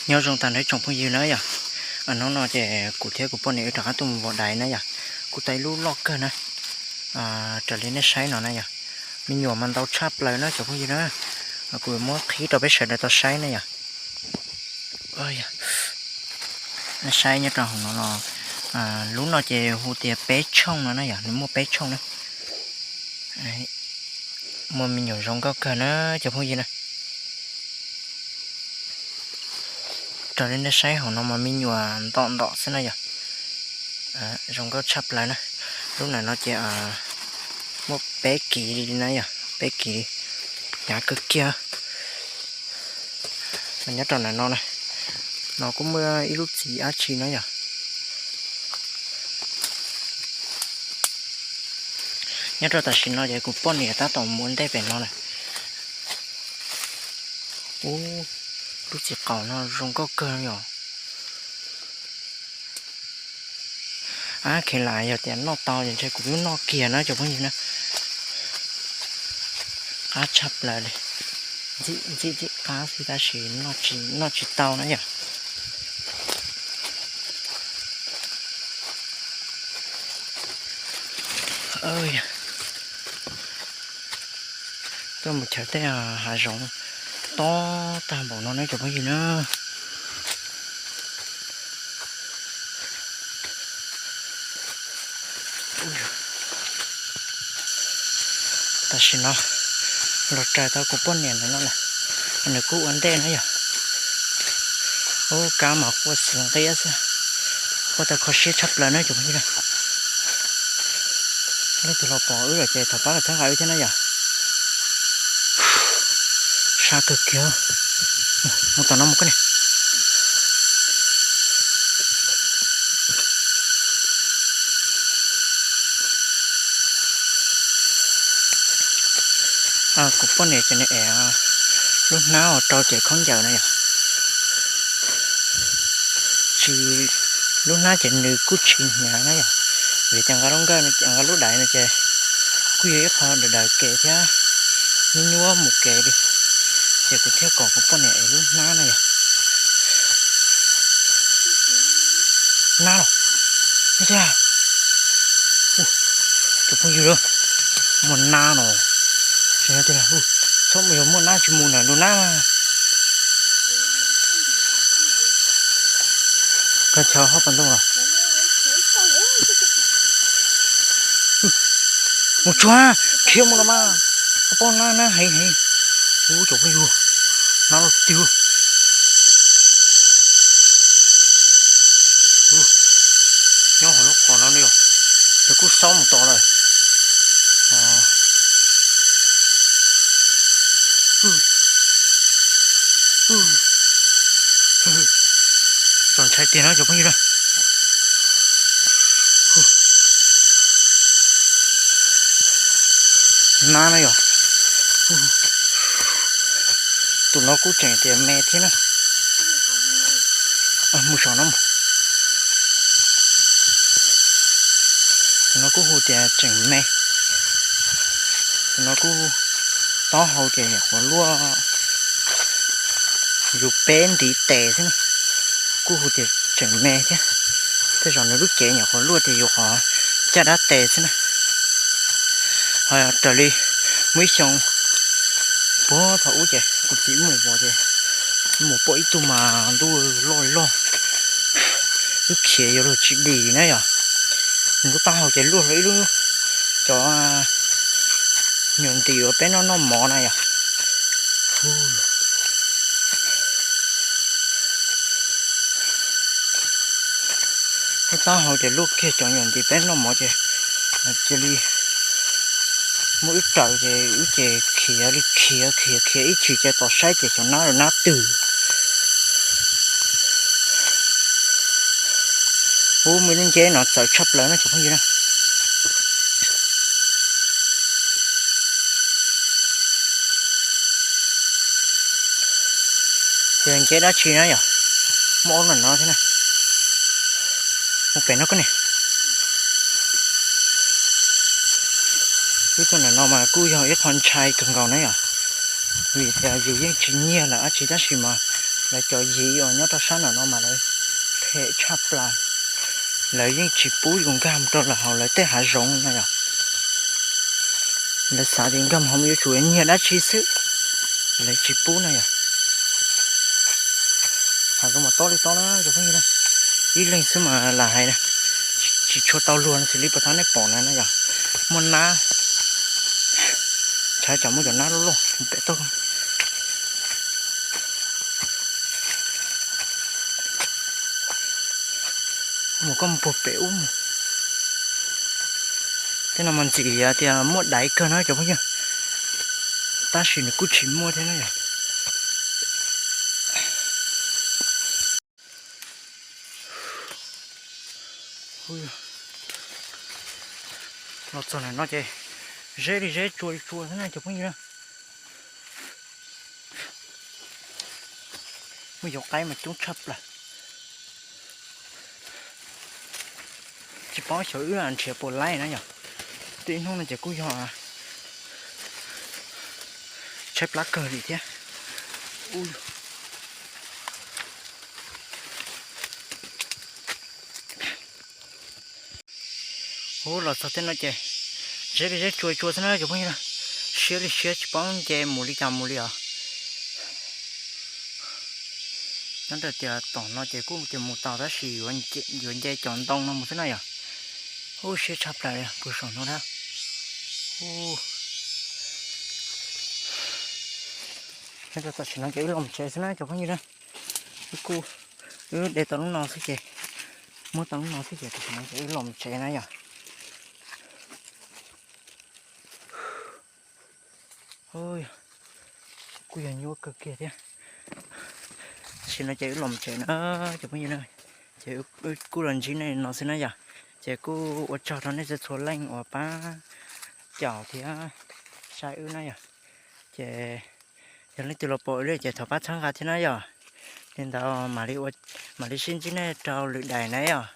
Nyob zoo tag nrho tsoom phooj ywg na yom. Hnub no ces kuv thiab kuv poj niam wb rov qab tuaj mus vov dais na yom. Kuj tau ib lub loj kawg na. Raws li nej saib no na yom, me nyuam mas ntau tshaj plaws na tsoom phooj ywg na. Kuv muab qhib rau peb sawv daws tau saib na yom. Nej saib nyob rau hauv no los, lub no ces hu tias peb tshooj no na yom, nws muaj peb tshooj na. Muaj me nyuam zoo nkauj kawg na cov phooj ywg na. Raws li nej saib hauv no mas me nyuam ntom ntom xwb na yom. Zoo nkauj tshaj plaws na. Lub ntawm no ces muaj peb kiv li na yom, peb kiv li, hnyav kawg kiag. Mas nyob rau ntawm no na, no kuj muaj ib lub txiv dab tsi na yom. Nyob rau tam sim no ces kuv poj niam tab tom mus ua ntej pem no na. Ub, lub txiv qaum no zoo nkauj kawg yom. Ab, kheev lam yog tias noj tau ces ntshe kuv twb noj kiag na cov phooj ywg na. Qab tshaj plaws li. Ntxim ntxim qab xwb tab sis noj tsis tau na yom. Tuaj mus chaws tej hav zoov tob tag npaum no na cov phooj ywg na. Tam sim no los raws tau kuv poj niam ntawm no lawm, nws kuj ua ntej na yom. Ub, kab mas quaj xwb nqia xwb, quaj tau kho siab tshaj plaws na cov phooj ywg na. Leej twg los pom wb lawm ces thov pab los txhawb nqa wb thiab na yom. Sab kawg kiag. Mus tom no mus koj niam. Kuv poj niam ces nws ev lub hnab uas rau cev khaub ncaws na yom. Tsis, lub hnab ces nws kuj tsis hnyav na yom, vim tias nqa lub nkawj, nqa lub dais no ces kuj yog ib qho daws daws kev thiab, nyuaj nyuaj mus kev li, ces kuv thiaj kom kuv poj niam ev lub hnab na yom. Nab los, tiag, cov phooj ywg, muaj nab no, txhob mus, yog muaj nab tsis mus ntawm ntu nab mas. Koj chaw hauv paus ntoo los. Mus tsuag, khiav mus los mas. Koj paub nab, nab heev heev. Ub, cov phooj ywg, nab los tiag. Nyob hauv lub qhov no yom, nws kuj xaub mus tod lawm. Txaus ntshai tiag no cov phooj ywg na. Nab no yom. Tus no kuj tseem tias me thiab na. Mus saum no mus. Tus no kuj hu tias tseem me. Tus no kuj, taub hau ces nyuam qhuav luaj yus peb ntiv tes xwb na, kuj hu tias tseem me thiab. Tej zaum nws lub cev nyuam qhuav luaj tias yus qhov caj dab tes xwb na. Ho raws li muaj ib xyoo puag thaum ub ces kuv txiv mus vov ces mus pom ib tug mas ntuj loj loj, lub khiav yuav luag tsis dim na yom. Nws lub taub hau ces luaj hlo ib lub cov nyuam ntim uas peb noj noj mov na yom. Lub taub hau ces luaj kiag cov nyuam ntim peb noj mov ces cia li muaj wb raws ces wb ces khiav li khiav khiav khiav ib chim ces tos saib ces xyov nab los nab twg. Ub, muaj ib lub nceb no txawv tshaj plaws no cov phooj ywg na. Ces nceb dab tsi na yom, muaj ob no no thiab na. Mus pem no koj niam. Wb tuaj ntawm no mas kuj yog ib qho ntshai kawg nkaus na yom, vim tias yus yeej tsis nyiag lawm dab tsi tab sis mas Lawv cov yim uas nyob rau sab nram no mas lawv phem tshaj plaws. Lawv yeej tsis pub yus nkag mus rau lawv hauv lawv tej hav zoov na yom. Lawv xav tias nkag mus hauv yuav tsum nyiag dab tsi xwb, lawv tsis pub na yom. Hais zoo mas tob li tob na cov phooj ywg na, ib leeg xwb mas lam hais na, tsis tshua tau luag no xws li puas thaum nej pom na no yom. Muaj nab, tshav tsam muaj cov nab loj loj pem toj. Mus koj mus puag pem ub mus. Tej no mas ntxim tias muaj daiv kawg na cov phooj ywg, tab sis nws kuj tsis muaj thiab na yom. Los txog ntawm no ces zeb li zeb tsua li tsua xwb na cov phooj ywg na. Muaj cov qaib mas coob tshaj plaws. Tsis paub xyov wb nrhiav puas laib na yom. Tej hnub no ces kuj yog tshaib plab kawg li thiab. Ub, los txog tej no ces zeb li zeb tsua tsua xwb na cov phooj ywg na. Siab li siab tsis paub nce mus li cas mus li os. Nyob ntawm tias tom no ces kuj tias mus tau tab sis yuav nce cov ntoo no mus xwb na yom. Ub, siab tshaj plaws puag saum no na. Tam sim no ces wb los tsev xwb na cov phooj ywg na. Wb kuj, wb de tau lub no xwb ces, muab tau lub no xwb ces tam sim no ces wb los tsev na yom. Kuj yog nyuaj kawg kiag thiab. Tam sim no ces wb los tsev na cov phooj ywg na. Ces wb kuj los ntsib nej no xwb na yom. Ces kuj ua tsaug rau nej txhua txhua leej uas pab caum thiab saib wb na yom. Ces yog leej twg los pom wb li ces thov pab txhawb nqa thiab na yom. Li ntawd mam li sib ntsib nej rau lwm daim na yom.